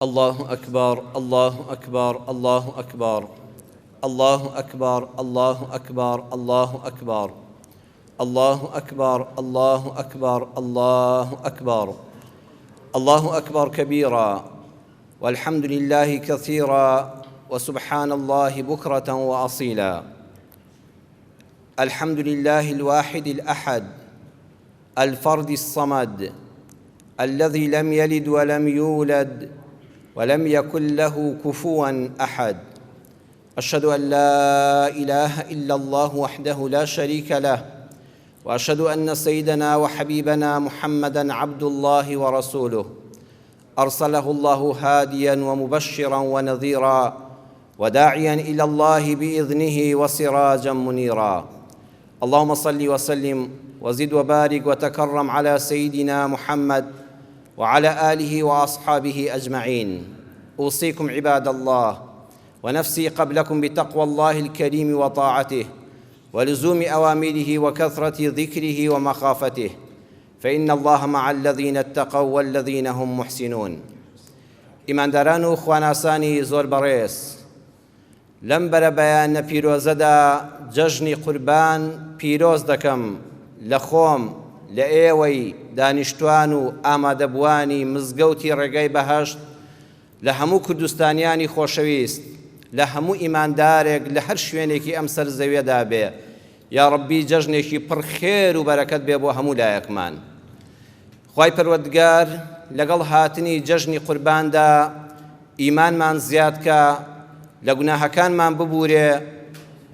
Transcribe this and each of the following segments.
اللە اکبر اللە اکبر اللە اکبر اللە اکبر اللە اکبر اللە اکبر اللە اکبر اللە اکبر اللە اکبر اللە اکبر کبیرا والحمد لله کثیرا وسبحان الله بکرة وأصیلا الحمد لله الواحد الأحد الفرد الصمد الذي لم يلد ولم يولد ولم يكن له كفوا أحد أشهد أن لا إله إلا الله وحده لا شريك له وأشهد أن سيدنا وحبيبنا محمدا عبد الله ورسوله أرسله الله هاديا ومبشرا ونذيرا وداعيا إلى الله بإذنه وسراجا منيرا اللهم صل وسلم وزد وبارك وتكرم على سيدنا محمد وعلى آله وأصحابه أجمعين أوصيكم عباد الله ونفسي قبلكم بتقوى الله الكريم وطاعته ولزوم أوامره وكثرة ذكره ومخافته فإن الله مع الذين اتقوا والذين هم محسنون ئیمانداران و خواناسانی زۆر بەڕێز لەم بەرەبەیانە پیرۆزەدا جەژنی قوربان پیرۆز دەکەم لە خۆم لە ئێوەی دانیشتوان و ئامادەبووانی مزگەوتی ڕێگای بەهەشت لە هەموو کوردستانیانی خۆشەویست لە هەموو ئیماندارێک لە هەر شوێنێکی ئەم سەر زەویەدا بێ یاڕەبی جەژنێکی پڕ خێر و بەرەکەت بێ بۆ هەموو لایەکمان. خوای پەروەردگار لەگەڵ هاتنی جەژنی قورباندا ئیمانمان زیاد کا، لە گوناهەکانمان ببورێ،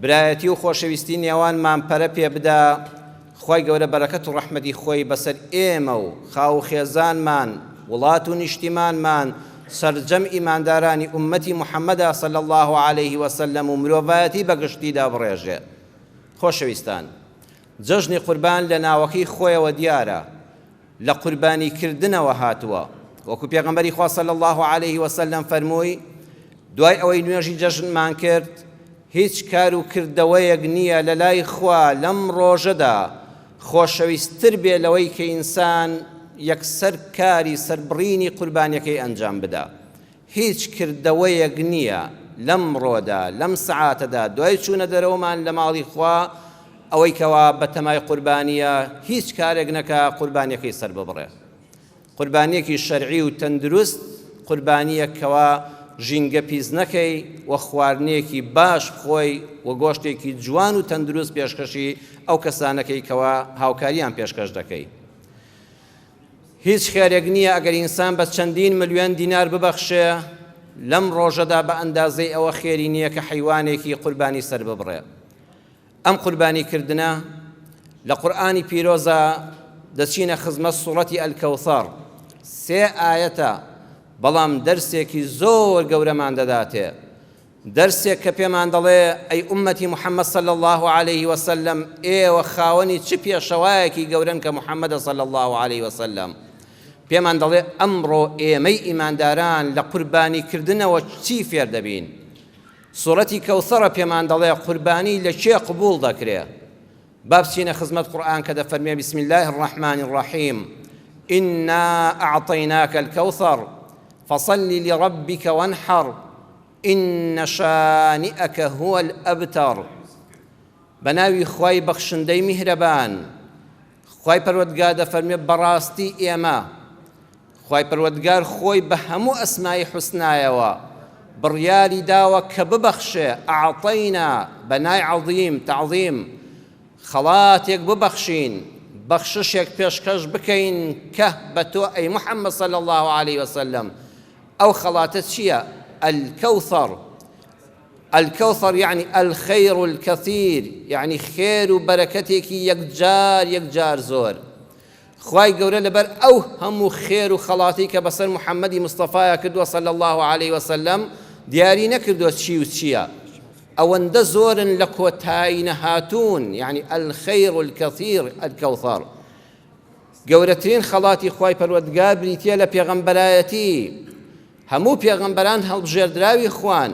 برایەتی و خۆشەویستی نێوانمان پەرە پێ بدا، خوای گەورە بەرەکەت و ڕەحمەتی خۆی بەسەر ئێمە و خاو و خێزانمان، وڵات و نیشتیمانمان، سەرجەم ئیماندارانی ئوممەتی محمدا صلی اللە علیه وسلم و مرۆڤایەتی بەگشتیدا بڕێژێ. خۆشەویستان، جەژنی قوربان لە ناوەکەی خۆیەوە دیارە لە قوربانی کردنەوە هاتووە، وەکو پێغەمبەری خوا صلی اللە علیه وسلم فەرمووی، دوای ئەوەی نوێژی جەژنمان کرد، هیچ کار و کردەوەیەک نییە لە لای خوا لەم ڕۆژەدا خۆشەویستتر بێ لەوەی کە ئینسان یەکسەر کاری سەربڕینی قوربانیەکەی ئەنجام بدا. هیچ کردەوەیەک نییە لەمڕۆدا، لەم سەعاتەدا، دوای چوونە دەرەوەمان لە ماڵی خوا، ئەوەی کەوا بەتەمای قوربانییە هیچ کارێک نەکا قوربانیەکەی سەرببڕێ. قوربانیەکی شەرعی و تەندروست قوربانیەک کەوا ژینگە پیس نەکەی و خواردنێکی باش بخۆی و گۆشتێکی جوان و تەندروست پێشکەشی ئەو کەسانەکەی کەوا هاوکاریان پێشکەش دەکەی. هیچ خێرێک نییە ئەگەر ئینسان بە چەندین ملیۆن دینار ببەخشێ لەم ڕۆژەدا بە ئەندازەی ئەوە خێری نییە کە حەیوانێکی قوربانی سەر ببڕێ. ئەم قوربانی کردنە لە قورئانی پیرۆزا دەچینە خزمەت سوڕەتی الکوثر سێ ئایەتە بەڵام دەرسێکی زۆر گەورەمان دەداتێ دەرسێک کە پێمان دەڵێ ئەی ئومەتی محەممەد صلی الله علیه وسلم ئێوە خاوەنی چ پێشەوایەکی گەورەن کە محەممەدە صلی الله علیه وسلم پێمان دەڵێ ئەمڕۆ ئێمەی ئیمانداران لە قوربانی کردنەوە چی فێر دەبین سوڕەتی کەوسەڕە پێمان دەڵێ قوربانی لە کێ قبوڵ دەکرێ؟ با بچینە خزمەت قورئان کە دەفەرمێ بسم اللە الرحمن الرحیم انا اعطیناک الکوثر فصل لربک وانحر ان شانئک هو الابتر بە ناوی خوای بەخشندەی میهرەبان خوای پەروەردگار دەفەرمێ بەڕاستی ئێمە خوای پەروەردگار خۆی بە هەموو ئەسمای حوسنایەوە بڕیاری داوە کە ببەخشێ ئەعطینا بە نای عەظیم تعظیم خەڵاتێک ببەخشین بەخششێک پێشکەش بکەین کە بە تۆ ئەی محەممەد صلی الله علیه وسلم ئەو خەڵاتە چییە الکوثر الکوثر یعنی الخیر الکثیر یعنی خێر و بەرەکەتێکی یەکجار یەکجار زۆر خوای گەورە لەبەر ئەو هەموو خێر و خەڵاتی کە بەسەر محەممەدی مستەفایا کردووە صلی الله علیه وسلم دیاری نەکردووە چی و چییە ئەوەندە زۆرن لە کۆتایی نەهاتوون یعنی الخیر الکثیر الکوثر گەورەترین خەڵاتی خوای پەروەردگار بریتییە لە پێغەمبەرایەتی هەموو پێغەمبەران هەڵبژێردراوی خوان،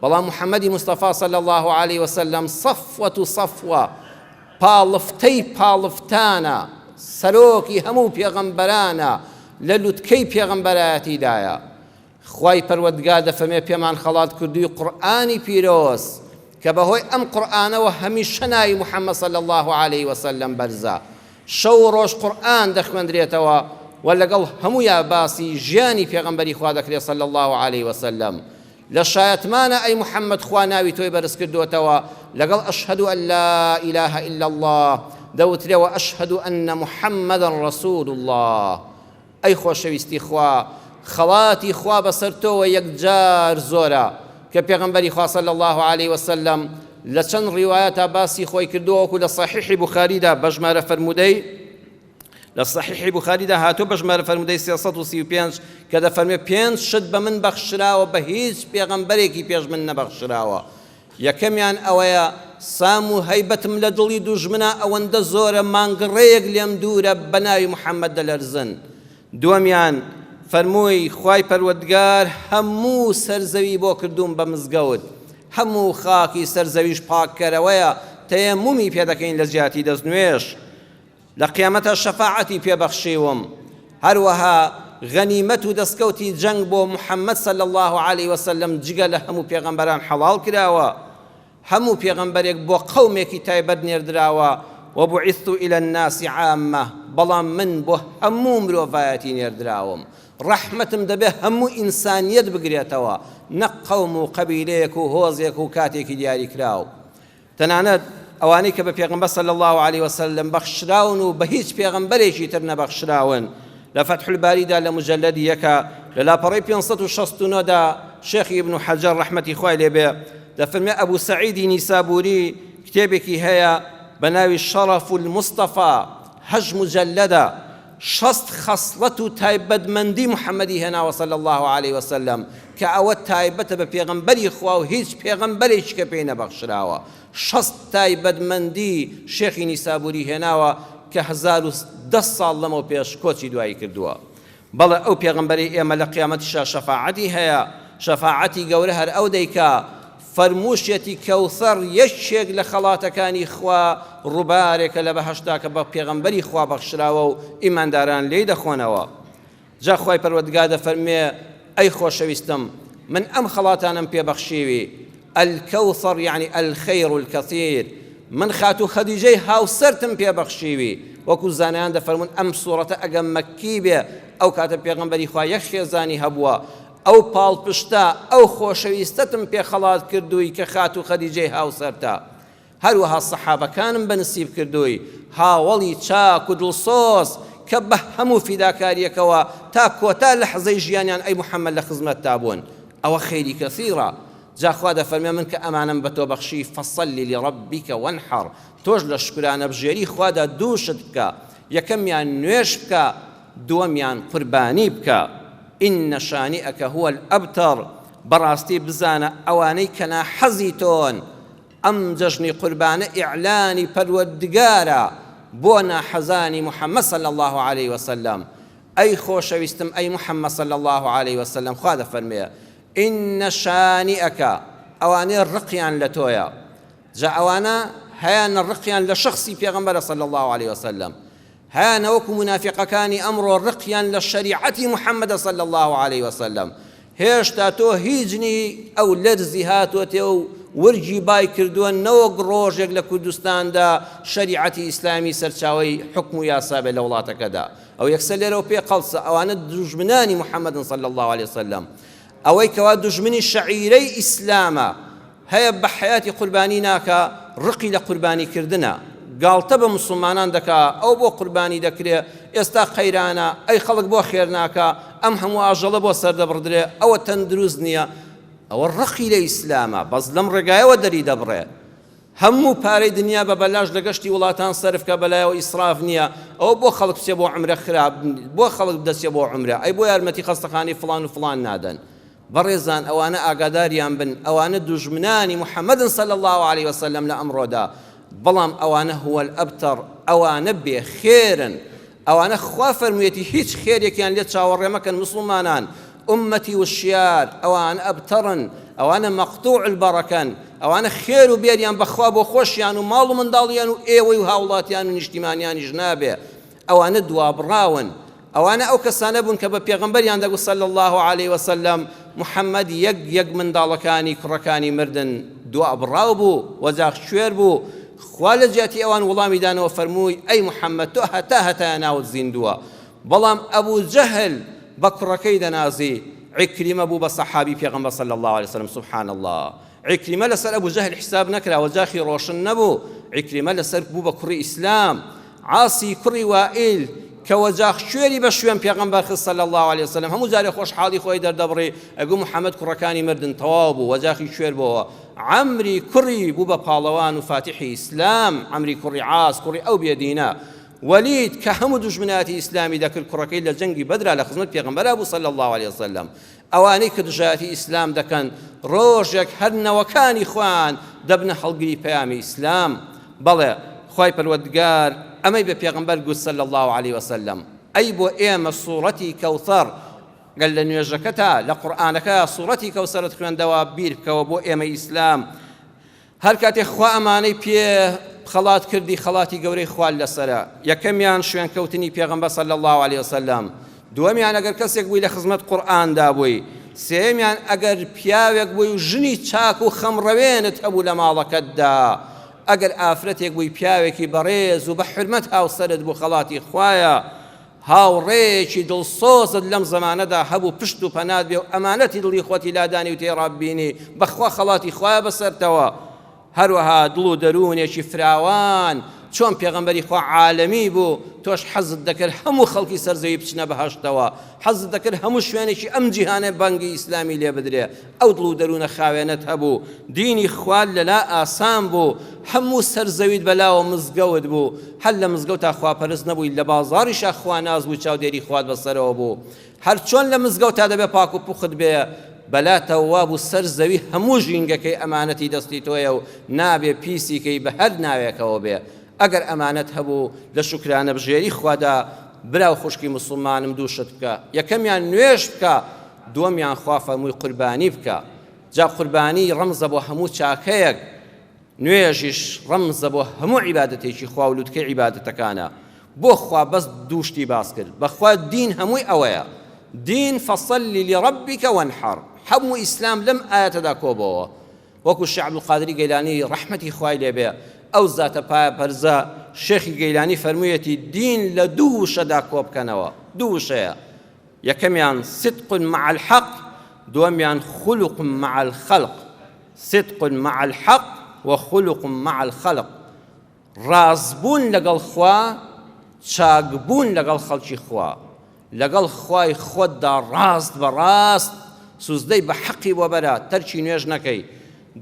بەڵام محمدی مستەفا صلی اللە علیە وسلم صفوة صفوە، پاڵفتەی پاڵفتانە، سەرۆکی هەموو پێغەمبەرانە، لە لوتکەی پێغەمبەرایەتیدایە. خوای پەروەردگار دەفەرمێ پێمان خەڵات کردووی قورئانی پیرۆز کە بەهۆی ئەم قورئانەوە هەمیشە ناوی محمد صلی اللە علیە وسلم بەرزە شەو و ڕۆژ قورئان دەخوێندرێتەوە و لەگەڵ هەموویا باسی ژیانی پێغەمبەری خوا دەکرێت صلی اللە علیە وسلم لە شایەتمانە ئەی محمد خوا ناوی تۆی بەرز کردۆتەوە لەگەڵ اشهد ان لا اله الا اللە دەوترێ و اشهد ان محمدا رسول اللە ئەی خۆشەویستی خوا خەڵاتی خوا بەسەر تۆوە یەکجار زۆرە کە پێغەمبەری خوا صلی اللە علیه وسلم لە چەند ڕیوایەتا باسی خۆی کردووە وەکو لە صحیحی بوخاریدا بە ژمارە فەرموودەی لە صحیحی بوخاریدا هاتووە بە ژمارە فەرموودەی 335 کە دەفەرمێ پێنج شت بە من بەخشراوە بە هیچ پێغەمبەرێکی پێش من نەبەخشراوە یەکەمیان ئەوەیە سام و هەیبەتم لە دڵی دوژمنا ئەوەندە زۆرە مانگڕێیەک لێم دوورە بە ناوی محەممەد دەلەرزن. دووەمیان، فەرمووی، خوای پەروەردگار هەموو سەر زەوی بۆ کردووم بە مزگەوت، هەموو خاکی سەر زەویش پاککەرەوەیە، تەیەمومی پێ دەکەین لە جیاتی دەستنوێژ. لە قیامەتا شەفاعەتی پێ بەخشیوم، هەروەها غەنیمەت و دەستکەوتی جەنگ بۆ محمد صلی اللە علیە وسلم جگە لە هەموو پێغەمبەران حەڵاڵ کراوە، هەموو پێغەمبەرێک بۆ قەومێکی تایبەت نێردراوە، وبعثت الی الناس عامە، بەڵام من بۆ هەموو مرۆڤایەتی نێردراوم، ڕەحمەتم دەبێ هەموو ئینسانیەت بگرێتەوە، نەک قەوم و قەبیلەیەک و هۆزێک و کاتێکی دیاریکراو. تەنانەت ئەوانەی کە بە پێغەمبەر صلی اللە علیە وسلم بەخشراون و بە هیچ پێغەمبەرێکی تر نەبەخشراون لە فەتح الباریدا لە مجلدی یەکە لە لاپەڕەی 569 دا شێخی ابن حەجەر ڕەحمەتی خوای لێ بێ دەفەرمێ ئەبو سەعیدی نیسابوری کتێبێکی هەیە بە ناوی شەڕەف المصطفى هەشت مجلدە 60 خەسڵەت و تایبەتمەندی محەممەدی هێناوە صلی الله علیه وسلم کە ئەوە تایبەتە بە پێغەمبەری خوا و هیچ پێغەمبەرێکی کە پێی نەبەخشراوە 60 تایبەتمەندی شێخی نیسابوری هێناوە کە 1010 ساڵ لەمەو پێش کۆچی دوایی کردووە بەڵێ ئەو پێغەمبەرەی ئێمە لە قیامەتیشا شەفاعەتی هەیە، شەفاعەتی گەورە هەر ئەو دەیکا، فەرمووشیەتی کەوثەر یەکێک لە خەڵاتەکانی خوا ڕووبارێکە لە بەهەشتا کە بە پێغەمبەری خوا بەخشراوە و ئیمانداران لێی دەخۆنەوە. جا خوای پەروەردگار دەفەرموێ ئەی خۆشەویستم من ئەم خەڵاتانەم پێ بەخشیوی، الکوثر یعنی الخیر الکثیر، من خاتوو خەدیجەی هاوسەرتم پێ بەخشیوی، وەکو زانایان دەفەرموون ئەم سوڕەتە ئەگەر مەککی بێ ئەو کاتە پێغەمبەری خوا یەک خێزانی هەبووە، ئەو پاڵپشتە، ئەو خۆشەویستەتم پێ خەڵات کردووی کە خاتوو خەدیجەی هاوسەرتە. هەروەها سەحابەکانم بە نسیب کردووی، هاوەڵی چاک و دڵسۆز کە بە هەموو فیداکارییەکەوە تا کۆتا لەحزەی ژیانیان ئەی محەممەد لە خزمەتتا بوون، ئەوە خەیری کەسیرە. جا خوا دەفەرمێ من کە ئەمانەم بە تۆ بەخشی فصل لربک وانحر تۆش لە شوکرانەبژێری خوادا دوو شت بکە، یەکەمیان نوێژ بکە، دووەمیان قوربانی بکە، ان شانئک هو الابتر، بەڕاستی بزانە ئەوانەی کە ناحەزی تۆن، ئەم جەژنی قوربانە ئیعلانی پەروەردگارە بۆ ناحەزانی محمد صلی اللە علیە وسلم، ئەی خۆشەویستم ئەی محمد صلی اللە علیە وسلم خوا دەفەرموێ، ان شانئک، ئەوانەی ڕقیان لە تۆیە، جا ئەوانە هەیانە ڕقیان لە شەخسی پێغەمبەرە صلی اللە علیە وسلم، هەیانە وەکو مونافیقەکانی ئەمڕۆ ڕقیان لە شەریعەتی محمدە صلی اللە علیە وسلم، هێشتا تۆ هیچ نی ئەو لەرزی هاتۆتێ و ورگی بای کردووە نەوەک ڕۆژێک لە کوردستاندا شەریعەتی ئیسلامی سەرچاوەی حوکم و یاسا بێت لە وڵاتەکەدا ئەو یەکسەر لێرەوە پێ قەڵسە ئەوانە دوژمنانی محەممەدن صلی الله علیه وسلم ئەوەی کەوا دوژمنی شەعیرەی ئیسلامە هەیە بە حەیاتی قوربانی ناکا ڕقی لە قوربانی کردنە گاڵتە بە موسڵمانان دەکا ئەو بۆ قوربانی دەکرێ ئێستا قەیرانە ئەی خەڵک بۆ خێر ناکا ئەم هەموو ئاژەڵە بۆ سەردەبڕدرێ ئەوە تەندروست نییە ئەوە ڕقی لە ئیسلامە بەس لەم ڕێگایەوە دەری دەبڕێ هەموو پارەی دنیا بە بەلاش لە گەشتی وڵاتان سەرف کە بەلایەوە ئیسراف نییە ئەوە بۆ خەڵک بچێ بۆ عمرە خراپ بۆ خەڵک دەچێ بۆ عمرە ئەی بۆ یارمەتی خەستەخانەی فڵان و فڵان نادەن بەڕێزان ئەوانە ئاگاداریان بن ئەوانە دوژمنانی محمدن صلی اللە علیە وسلم لە ئەمڕۆدا بەڵام ئەوانە هو الابتر ئەوانە بێ خێرن ئەوانە خوا فەرموویەتی هیچ خێرێکیان لێ چاوەڕێ مەکەن موسڵمانان ئومەتی وشیار ئەوانە ئەبتەڕن ئەوانە مەقتوع البەڕەکەن ئەوانە خێر و بێریان بەخوا بۆ خۆشیان و ماڵ و منداڵیان و ئێوەی و هاوڵاتیان و نیشتیمانیانیش نابێ ئەوانە دوابڕاون. ئەوانە ئەو کەسانە بوون کە بە پێغەمبەریان دەگوت صلی اللە علیە وسلم محمد یەک یەک منداڵەکانی کوڕەکانی مردن دوابڕاو بوو وەجاخ کوێر بوو خوا لە جیاتی ئەوان وڵامی دانەوە فەرمووی ئەی محمد تۆ هەتا هەتایە ناوت زیندووە بەڵام ئەبو جەهل بە کوڕەکەی دەنازی عیکریمە بوو بە سەحابی پێغەمبەر صلی اللە علیە وسلم سبحان اللە عیکریمە لەسەر ئەبو جەهل حیساب نەکرا وەجاخی ڕۆشن نەبوو عیکریمە لەسەر بوو بە کوڕی ئیسلام عاسی کوڕی وائیل کە وەجاخ کوێری بە شوێن پێغەمبەر خست صلی اللە علیە وسلم هەموو جارێ خۆشحاڵی خۆی دەردەبڕی ئەگو محەممەد کوڕەکانی مردن تەواو بوو وەجاخی کوێر بۆوە عەمری کوڕی بوو بە پاڵەوان و فاتیحی ئیسلام عەمری کوڕی عاس کوڕی ئەو بێدینە وەلید کە هەموو دوژمنایەتی ئیسلامی دەکرد کوڕەکەی لە جەنگی بەدرا لە خزمەت پێغەمبەرا بوو صلی اللە علیە وسلم ئەوانەی کە دژایەتی ئیسلام دەکەن ڕۆژێک هەر نەوەکانی خۆیان دەبنە هەڵگری پەیامی ئیسلام بەڵێ خوای پەروەردگار ئەمەی بە پێغەمبەر گوت صلی اللە علیە وسلم ئەی بۆ ئێمە سوڕەتی کەوثەر گەر لە نوێژەکەتا لە قورئانەکە سوڕەتی کەوسەرت خوێندەوە بیر بکەوە بۆ ئێمەی ئیسلام هەر کاتێ خوا ئەمانەی پێ خەڵات کردی خەڵاتی گەورەی خوا لەسەرە یەکەمیان شوێنکەوتنی پێغەمبەر صلی اللە علیه وسلم دووەمیان ئەگەر کەسێک بووی لە خزمەت قورئاندا بووی سێیەمیان ئەگەر پیاوێک بووی و ژنی چاک و خەمڕەوێنت هەبوو لە ماڵەکەتدا ئەگەر ئافرەتێک بووی پیاوێکی بەڕێز و بە حرمەت هاوسەرت بوو خەڵاتی خوایە هاوڕێیەکی دڵسۆزت لەم زەمانەدا هەبوو پشت و پەنات بێ و ئەمانەتی دڵی خۆتی لادانی و تێی ڕاببینی بەخوا خەڵاتی خوایە بەسەرتەوە هەروەها دڵ و دەروونێکی فراوان چۆن پێغەمبەری خوا عالەمی بوو تۆش حەزت دەکرد هەموو خەڵکی سەر زەوی بچنە بەهەشتەوە حەزت دەکرد هەموو شوێنێکی ئەم جیهانە بانگی ئیسلامی لێ بدرێ ئەو دڵ و دەروونە خاوێنەت هەبوو، دینی خوات لەلا ئاسان بوو، هەموو سەر زەویت بەلاوە مزگەوت بوو، هەر لە مزگەوتا خواپەرست نەبووی لە بازاڕیشا خواناس بووی چاودێری خوات بەسەرەوە بوو، هەر چۆن لە مزگەوتا دەبێ پاک و پوخت بێ بەلاتەوە وابوو سەر زەوی هەموو ژینگەکەی ئەمانەتی دەستی تۆیە و نابێ پیسی کەی بە هەر ناوێکەوە بێ ئەگەر ئەمانەت هەبوو لە شوکرانەبژێری خوادا برا و خوشکی موسڵمانم دوو شت بکە یەکەمیان نوێژ بکە دووەمیان خوا فەرمووی قوربانی بکە جا قوربانی ڕەمزە بۆ هەموو چاکەیەک نوێژیش ڕەمزە بۆ هەموو عیبادەتێکی خوا و لوتکەی عیبادەتەکانە بۆ خوا بەس دوو شتی باس کرد بەخوا دین هەمووی ئەوەیە دین فصل لربک وانحر هەموو ئیسلام لەم ئایەتەدا کۆبەوە وەکو شێخ عەبدولقادری گەیلانی ڕەحمەتی خوای لێ بێ ئەو زاتە پایە بەرزە شێخی گەیلانی فەرموویەتی دین لە دوو وشەدا کۆبکەنەوە دوو وشەیە یەکەمیان صدق مع الحق دووەمیان خلق مع الخلق صدق مع الحق وخلق مع الخلق ڕاستبوون لەگەڵ خوا چاکبوون لەگەڵ خەڵکی خوا لەگەڵ خوای خۆتدا ڕاست بە ڕاست سوزدەی بە حەقی بۆ بەرە تەرکی نوێژ نەکەی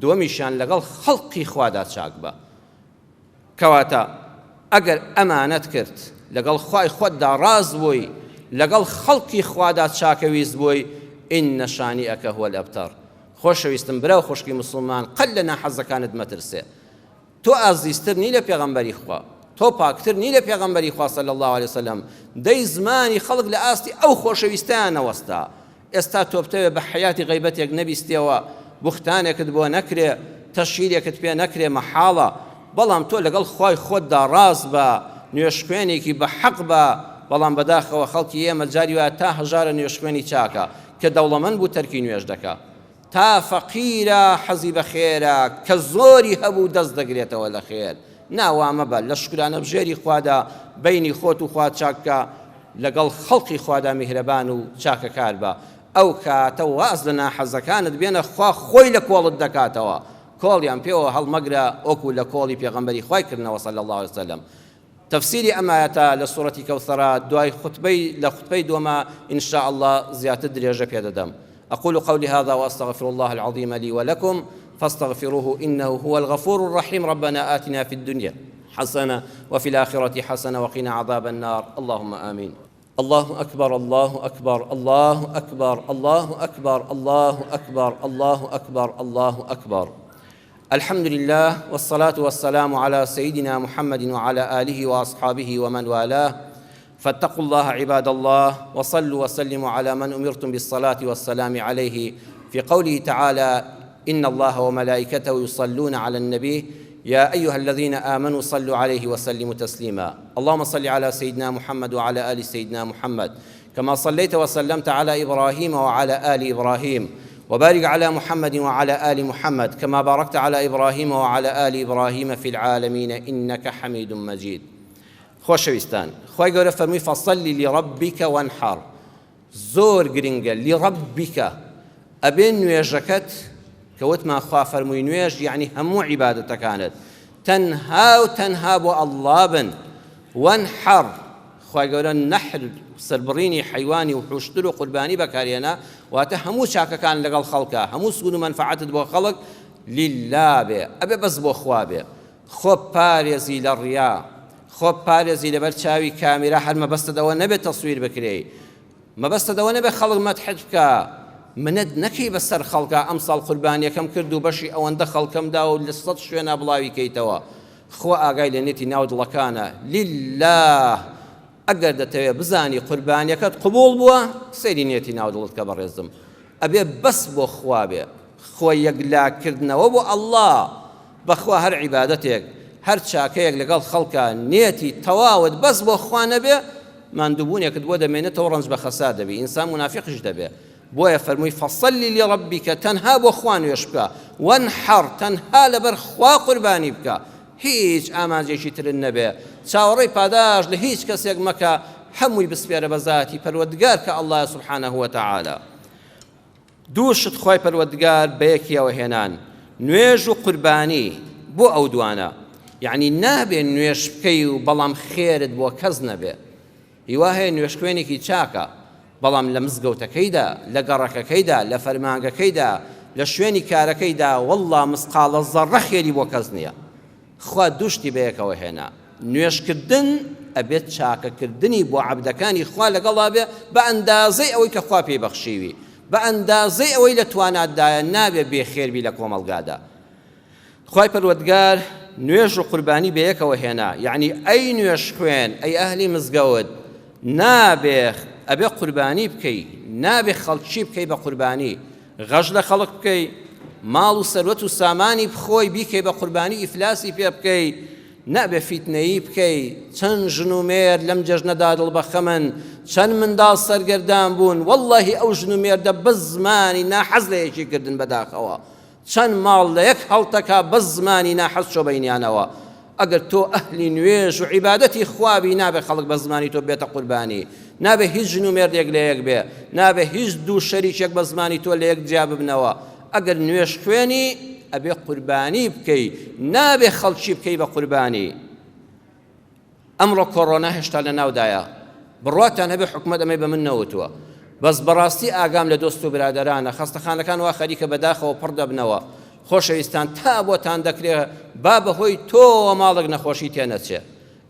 دووەمیشیان لەگەڵ خەڵقی خوادا چاک بە کەواتە ئەگەر ئەمانەت کرد لەگەڵ خوای خۆتدا ڕاست بووی لەگەڵ خەڵکی خوادا چاکەویست بووی إن شانئك هو الأبتر خۆشەویستم برا و خوشکی مسلمان قەت لە ناحەزەکانت مەترسێ تۆ ئازیزتر نی لە پێغەمبەری خوا تۆ پاکتر نی لە پێغەمبەری خوا صلی اللە علیه وسلم دەی زمانی خەڵک لە ئاستی ئەو خۆشەویستەیان نەوەستا ئێستا تۆ بتەوێ بە حەیاتی غەیبەتێک نەبیستیەوە بوختانێکت بۆ نەکرێ تەشهیرێکت پێ نەکرێ مەحاڵە بەڵام تۆ لەگەڵ خوای خۆتدا ڕاست بە نوێژخوێنێکی بە حەق بە بەڵام بەداخەوە خەڵکی ئێمە جاری وایە تا هەژارە نوێژخوێنی چاکە کە دەوڵەمەند بوو تەرکی نوێژ دەکا تا فەقیرە حەزی بە خێرە کە زۆری هەبوو دەست دەگرێتەوە لە خێر نا وا مەبە لە شوکرانەبژێری خوادا بەینی خۆت و خوا چاک بکە لەگەڵ خەڵقی خوادا میهرەبان و چاکەکار بە ئەو کاتە واز لە ناحەزەکانت بێنە خوا خۆی لە کۆڵت دەکاتەوە کۆڵیان پێوە هەڵمەگرە وەکو لە کۆڵی پێغەمبەری خوای کردنەوە صلی اللە علیه وسلم تەفسیری ئەم ئایەتە لە سوڕەتی کەوثەرا دوای خوتبەی لە خوتبەی دووەما ان شاء اللە زیاتر درێژە پێ دەدەم اقول قولي هذا واستغفر الله العظيم لي ولكم فاستغفروه انه هو الغفور الرحيم ربنا آتنا في الدنيا حسنة وفي الآخرة حسنة وقنا عذاب النار اللهم آمين الله أكبر الله أكبر الله أكبر الله أكبر الله أكبر الله أكبر الله أكبر الحمد لله والصلاة والسلام على سيدنا محمد وعلى آله وأصحابه ومن والاه فاتقوا الله عباد الله وصلوا وسلموا على من أمرتم بالصلاة والسلام عليه في قوله تعالى إن الله وملائكته يصلون على النبي. يا أيها الذين آمنوا صلوا عليه وسلموا تسليما. اللهم صل على سيدنا محمد وعلى آل سيدنا محمد كما صليت وسلمت على إبراهيم وعلى آل إبراهيم، وبارك على محمد وعلى آل محمد كما باركت على إبراهيم وعلى آل إبراهيم في العالمين إنك حميد مجيد. خۆشەویستان، خوای گەورە فەرمووی فصل لربک وانحر. زۆر گرنگە لربک، ئەبێ نوێژەکەت کە وتمان خوا فەرمووی نوێژ یعنی هەموو عیبادەتەکانت تەنها و تەنها بۆ ئەڵڵا بن. وانحر، خوای گەورە نەحر سەربڕینی حەیوانی و حوشتر و قوربانی بەکارهێنا، واتە هەموو چاکەکان لەگەڵ خەڵکە، هەموو سوود و مەنفەعەتت بۆ خەڵک لله بێ، ئەبێ بەس بۆ خوا بێ. خۆ پارێزی لە ڕیا، خۆ پارێزی لەبەر چاوی کامیرا، هەر مەبەستت ئەوە نەبێت تەسویر بکرێی، مەبەستت ئەوە نەبێت خەڵک مەدحت بکا، منەت نەکەی بەسەر خەڵکا ئەمساڵ قوربانیەکەم کرد و بەشی ئەوەندە خەڵکەم دا و لە 100 شوێنا بڵاوی کەیتەوە. خوا ئاگای لە نێتی ناو دڵەکانە. لله، ئەگەر دەتەوێ بزانی قوربانیەکەت قبوڵ بووە سەیری نێتی ناو دڵت کە بەڕێزم، ئەبێ بەس بۆ خوا بێ، خۆ یەکلاکردنەوە بۆ ئەڵڵا. بەخوا هەر عیبادەتێک هەر چاکەیەک لەگەڵ خەڵکا نێتی تەواوت بەس بۆ خوا نەبێ ماندووبوونێکت بۆ دەمێنێتەوە، ڕەنج بە خەسار دەبی، ئینسان مونافیقیش دەبێ. بۆیە فەرمووی فصل لربک، تەنها بۆ خوا نوێژ بکە، وانحر، تەنها لەبەر خوا قوربانی بکە، هیچ ئامانجێکی ترت نەبێ، چاوەڕێی پاداشت لە هیچ کەسێک مەکە، هەمووی بسپێرە بە زاتی پەروەردگار کە اللە سبحانه وتعالی. دوو شت خوای پەروەردگار بەیەکیەوە هێنان، نوێژ و قوربانی، بۆ ئەو دوانە، یەعنی نابێ نوێژ بکەی و بەڵام خێرت بۆ کەس نەبێ. هیوا هەیە نوێژخوێنێکی چاکە، بەڵام لە مزگەوتەکەیدا، لە گەڕەکەکەیدا، لە فەرمانگەکەیدا، لە شوێنی کارەکەیدا، وەڵڵا مسقاڵە زەڕە خێری بۆ کەس نییە. خوا دوو شتی بەیەکەوە هێنا، نوێژکردن ئەبێت چاکەکردنی بۆ عەبدەکانی خوا لەگەڵا بێ بە ئەندازەی ئەوەی کە خوا پێی بەخشیوی، بە ئەندازەی ئەوەی لە تواناتدایە، نابێ بێ خێر بی لە کۆمەڵگادا. خوای پەروەردگار نوێژ و قوربانی بەیەکەوە هێنا، یەعنی ئەی نوێژخوێن، ئەی ئەهلی مزگەوت، نابێ ئەبێ قوربانی بکەی، نابێ خەڵکی بکەی بە قوربانی، غەش لە خەڵک بکەی، ماڵ و سەروەت و سامانی بخۆی بیکەی بە قوربانی ئیفلاسی پێ بکەی، نابێ فیتنەیی بکەی، چەند ژن و مێرد لەم جەژنەدا دڵ بەخەمن، چەند منداڵ سەرگەردان بوون، وەڵڵاهی ئەو ژن و مێردە بەس زمانی ناحەز لە یەکی کردن بەداخەوە، چەند ماڵ لە یەک هەڵتەکا بەس زمانی ناحەز چۆ بەینیانەوە. ئەگەر تۆ ئەهلی نوێژ و عیبادەتی خوا بی نابێ خەڵک بە زمانی تۆ بێتە قوربانی، نابێ هیچ ژن و مێردێک لە یەک بێ، نابێ هیچ دوو شەریکێک بە زمانی تۆ لە یەک جیا ببنەوە. ئەگەر نوێژ خوێنی ئەبێ قوربانی بکەی، نابێ خەڵکی بکەی بە قوربانی. ئەمڕۆ کۆڕۆنا هێشتا لە ناودایە، بڕواتان هەبێ حکومەت ئەمەی بە من نەوتووە، بەس بەڕاستی ئاگام لە دۆست و برادەرانە، خەستەخانەکان وا خەریکە بەداخەوە پڕ دەبنەوە، خۆشەویستان تا بۆتان دەکرێ با بەهۆی تۆوە ماڵێک نەخۆشی تێنەچێ.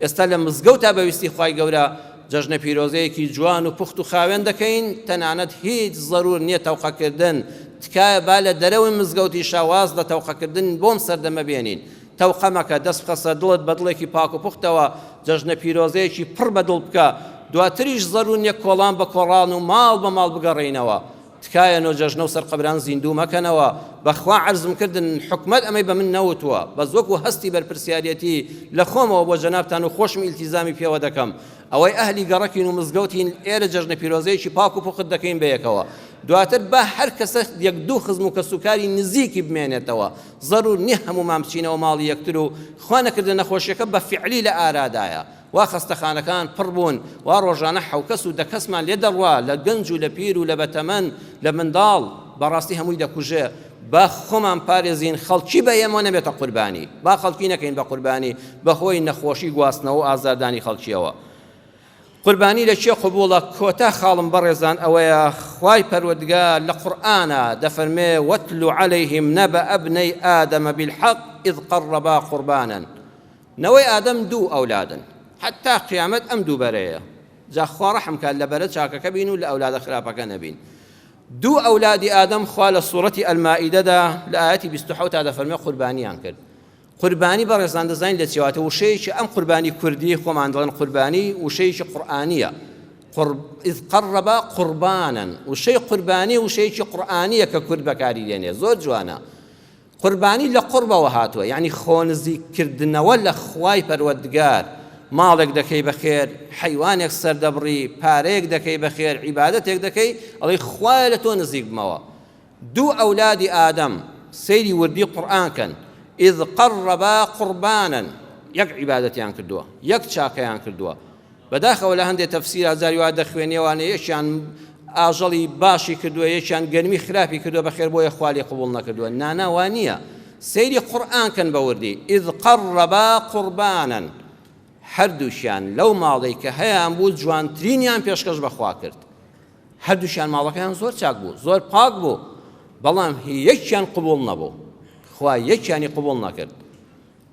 ئێستا لە مزگەوتا بە ویستی خوای گەورە جەژنە پیرۆزەیەکی جوان و پوخت و خاوێن دەکەین، تەنانەت هیچ زەرور نیە تەوقەکردن، تکایە با لە دەرەوەی مزگەوتیشا واز لە تەوقەکردن بۆم سەردەمە بێنین. تەوقە مەکە، دەست بخە سەر دڵت بە دڵێکی پاک و پوختەوە جەژنە پیرۆزەیەکی پڕ بە دڵ بکە، دواتریش زەرور نیە کۆڵان بە کۆڵان و ماڵ بە ماڵ بگەڕێینەوە. تکایە نۆ جەژنە و سەر قەبران زیندوو مەکەنەوە، بەخوا عەرزم کردن حکومەت ئەمەی بە من نەوتووە، بەس وەکو هەستی بەرپرسیاریەتی لە خۆمەوە بۆ جەنابتان و خۆشم ئیلتیزامی پێوە دەکەم، ئەوەی ئەهلی گەڕەکین و مزگەوتین ئێرە جەژنە پیرۆزەیەکی پاک و پوخت دەکەین بەیەکەوە، دواتر با هەر کەسە یەک دوو خزم و کەسوکاری نزیکی بمێنێتەوە، زەرور نیە هەموومان بچینەوە ماڵی یەکتر و خوا نەکردە نەخۆشیەکە بە فیعلی لە ئارادایە، وا خەستەخانەکان پڕ بوون، وا ڕۆژانە حەوکەس و دەکەسمان لێ دەڕوا، لە گەنج و لە پیر و لە بەتەمەن، لە منداڵ، بەڕاستی هەمووی دەکوژێ، با خۆمان پارێزین خەڵکی بە ئێمە نەبێتە قوربانی، با خەڵکی نەکەین بە قوربانی بەهۆی نەخۆشی گواستنەوە و ئازاردانی خەڵکیەوە. قوربانی لە کێ قبوڵە؟ کۆتا خاڵم بەڕێزان ئەوەیە خوای پەروەردگار لە قورئانا دەفەرمێ واتل علیهم نبأ ابنی آدم بالحق اذ قربا قربانا. نەوەی ئادەم دوو ئەولادن حەتا قیامەت ئەم دوو بەرەیە، جا خوا ڕەحم کات لە بەرە چاکەکە بین و لە ئەولادە خراپەکە نەبین. دوو ئەولادی ئادەم خوا لە سوڕەتی ئەلمائیدەدا لە ئایەتی 27 تا دەفەرمێ قوربانیان کرد. قوربانی بەڕێزان دەزانین لە چیواتە وشەیەکی ئەم قوربانی کوردی خۆمان دەڵێن قوربانی وشەیەکی قورئانیە قرب اذ قرب قربانا وشەی قوربانی وشەیەکی قورئانیە کە کورد بەکاری دێنێ زۆر جوانە. قوربانی لە قوڕبەوە هاتووە یانی خۆنزیککردنەوە لە خوای پەروەردگار، ماڵێک دەکەی بە خێر، حەیوانێک سەردەبڕی، پارەیەک دەکەی بە خێر، عیبادەتێک دەکەی، ئەڵێی خوایە لە تۆ نزیک بمەوە. دوو ئەولادی ئادەم، سەیری وردی قورئان کەن، اذ قربا قربانا، یەک عیبادەتیان کردووە، یەک چاکەیان کردووە، بەداخەوە لە هەندێ تەفسیرا جاری وا دەخوێنیەوانێ یەکیان ئاژەڵی باشی کردووە یەکیان گەرمی خراپی کردووە بەخێر بۆیە خوا لێ قبوڵ نەکردووە نانا وا نییە سەیری قورئان کەن بە وردی اذ قربا قربانا هەردووکیان لەو ماڵەی کە هەیان بوو جوانترینیان پێشکەش بەخوا کرد هەردووکیان ماڵەکەیان زۆر چاک بوو زۆر پاک بوو بەڵام هی یەکیان قبوڵ نەبوو خوا یەکیانی قبوڵ نەکرد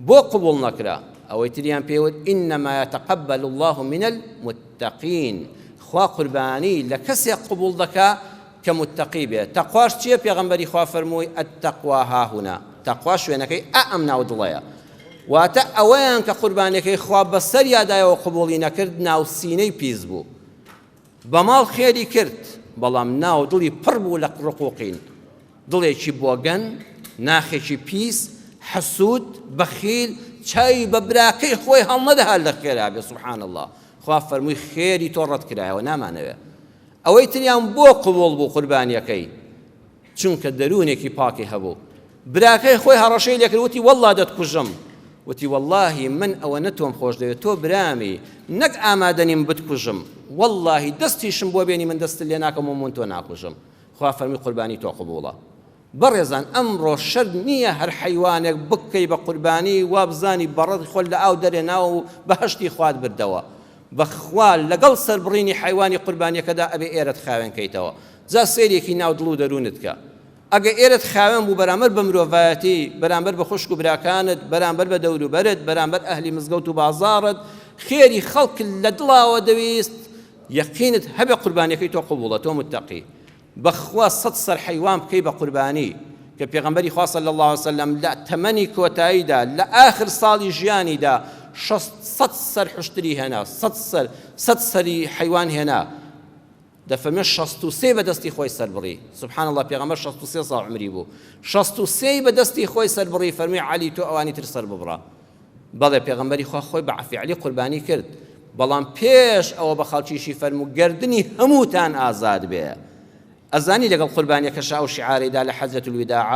بۆ قبوڵ نەکرا؟ ئەوەی تریان پێ وت، انما یتقبل اللە من المتقین، خوا قوربانی لە کەسێک قبوڵ دەکا کە متقی بێ، تەقواش چیە؟ پێغەمبەری خوا فەرمووی، التقوی هاهنا، تەقوا شوێنەکەی ئا ئەم ناو دڵەیە، واتە ئەوەیان کە قوربانیەکەی خوا بەسەریا دایەوە قبوڵی نەکرد ناو سینەی پیس بوو. بە ماڵ خێری کرد، بەڵام ناو دڵی پڕ بوو لە ڕق و قین. دڵێکی بۆگەن، ناخێکی پیس، حەسوود، بەخیل، چاوی بە براکەی خۆی هەڵنەدەهات لە خێرا بێ، سبحان اللە. خوا فەرمووی خێری تۆ ڕەت کرایەوە، نامانەوێ. ئەوەی تریان بۆ قبوڵ بوو قوربانیەکەی؟ چونکە دەروونێکی پاکی هەبوو. براکەی خۆی هەڕەشەی لێکرد وتی وەڵڵا دەتکوژم. وتی وەڵڵاهی من ئەوەنە تۆم خۆش دەوێت تۆ برامی نەک ئامادە نیم بتکوژم وەڵڵاهی دەستیشم بۆ بێنی من دەستت لێ ناکەم و من تۆ ناکوژم. خوا فەرمووی قوربانی تۆ قبوڵە. بەڕێزان ئەمڕۆ شەرت نییە هەر حەیوانێک بکەی بە قوربانی وابزانی بەڕەت خۆت لە ئاو دەرێناوە و بەهەشتی خوات بردەوە. بەخوا لەگەڵ سەربڕینی حەیوانی قوربانیەکەدا ئەبێ ئێرەت خاوێن کەیتەوە. جا سەیرێکی ناو دڵ و دەروونت کە. ئەگە ئێرەت خاوێن بوو بەرامبەر بە مرۆڤایەتی، بەرامبەر بە خوشک و براکانت، بەرامبەر بە دەوروبەرت، بەرامبەر ئەهلی مزگەوت و بازاڕت، خێری خەڵکت لە دڵاوە دەویست، یەقینت هەبێ قوربانیەکەی تۆ قبوڵە، تۆ متەقی. بەخوا سەت سەر حەیوان بکەی بە قوربانی، کە پێغەمبەری خوا صلی اللە علیە وسلم لە تەمەنی کۆتاییدا لە ئاخر ساڵی ژیانیدا شەست سەت سەر حوشتری هێنا، سەت سەر، سەت سەری حەیوان هێنا. دەفەرمێ 63 بە دەستی خۆی سەربڕی سبحان اللە پێغەمبەر 63 ساڵ عومری بوو 63 بە دەستی خۆی سەربڕی فەرمی عەلی تۆ ئەوانی تر سەر ببڕە بەڵێ پێغەمبەری خوا خۆی بە فیعلی قوربانی کرد بەڵام پێش ئەوە بە خەڵکیشی فەرموو گردنی هەمووتان ئازاد بێ ئەزانی لەگەڵ قوربانیەکەشا ئەو شعارەی دا لە حەجەت الوداع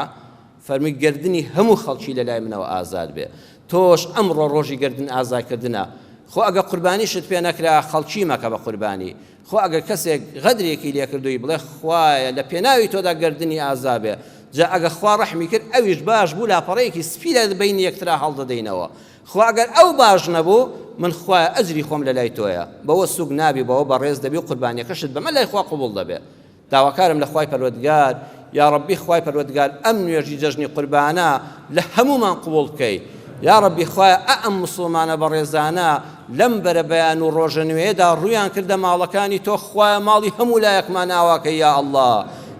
فەرمووی گەردنی هەموو خەڵکی لەلای منەوە ئازاد بێ تۆش ئەمڕۆ ڕۆژی گەردن ئازاکردنە خۆ ئەگە قوربانیشت پێ نەکرا خەڵکی مەکە بە قوربانی خۆ ئەگەر کەسێک غەدرێکی لێکردووی بڵێ خوایە لە پێناوی تۆدا گەردنی ئازا بێ جا ئەگە خوا ڕەحمی کرد ئەویش باش بوو لاپەڕەیەکی سپی لە بەینی یەکترا هەڵدەدەینەوە خۆ ئەگەر ئەو باش نەبوو من خوایە ئەجری خۆم لەلای تۆیە بەوە سوک نابی بەوە بەڕێز دەبی و قوربانیەکەشت بەمە لای خوا قبوڵ دەبێ داواکارم لە خوای پەروەردگار یاڕەبی خوای پەروەردگار ئەم نوێژی جەژنی قوربانە لە هەموومان قبوڵ بکەی یاڕەبی خوایە ئە ئەم موسڵمانە بەڕێزانە لەم بەرەبەیان و ڕۆژە نوێیەدا ڕوویان کردە ماڵەکانی تۆ خوایە ماڵی هەموو لایەکمان ئاواکەی یا اللە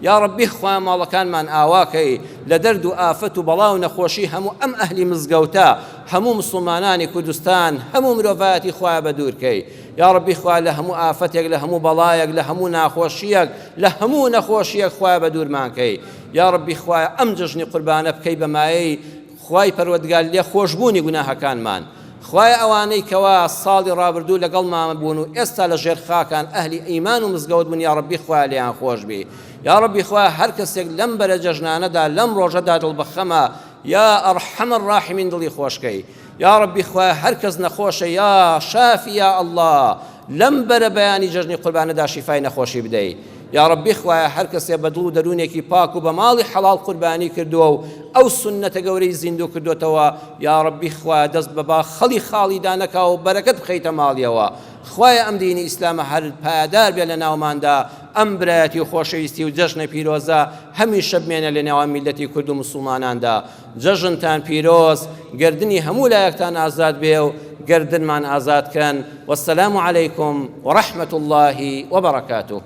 یاڕەبی خوایە ماڵەکانمان ئاواکەی لە دەرد و ئافەت و بەڵا و نەخۆشی هەموو ئەم ئەهلی مزگەوتە هەموو مسلمانانی کوردستان هەموو مرۆڤایەتی خوایە بەدوورکەی یاڕەبی خوایە لە هەموو ئافەتێک لە هەموو بەڵایەک لە هەموو ناخۆشیەک لە هەموو نەخۆشیەک خوایە بەدوورمان کەی یاڕەبی خوایە ئەم جەژنی قوربانە بکەی بە مایەی خوای پەروەردگار لێ خۆشبوونی گوناهەکانمان خوایە ئەوانەی کەوا ساڵی ڕابردوو لەگەڵمان بوون و ئێستا لە ژێر خاکان ئەهلی ئیمان و مزگەوت بوون یاڕەبی خوایە لێیان خۆش بی یاڕەبی خوایە هەر کەسێک لەم بەرە جەژنانەدا لەم ڕۆژەدا دڵ بەخەمە یا ئەرحەم الراحمین دڵی خۆشکەی یاڕەبی خوایە هەرکەس نەخۆشە یا شافی یا اللە لەم بەرە بەیانی جەژنی قوربانەدا شیفای نەخۆشی بدەی یاڕەبی خوایە هەرکەسێ بە دڵ و دەروونێکی پاک و بە ماڵی حەڵاڵ قوربانی کردووە و ئەو سوننەتە گەورەی زیندوو کردۆتەوە یاڕەبی خوایە دەست بە باخەڵی خاڵیدا نەکا و بەرەکەت بخەیتە ماڵیەوە خوایە ئەم دینی ئیسلامە هەر پایەدار بێ لە ناوماندا ئەم برایەتی و خۆشەویستی و جەژنە پیرۆزە هەمیشە بمێنێ لە نێوان میللەتی کورد و موسڵماناندا جەژنتان پیرۆز گەردنی هەموو لایەکتان ئازاد بێ و گەردنمان ئازاد کەن والسلام علیکم ورحمة اللە وبرکاته.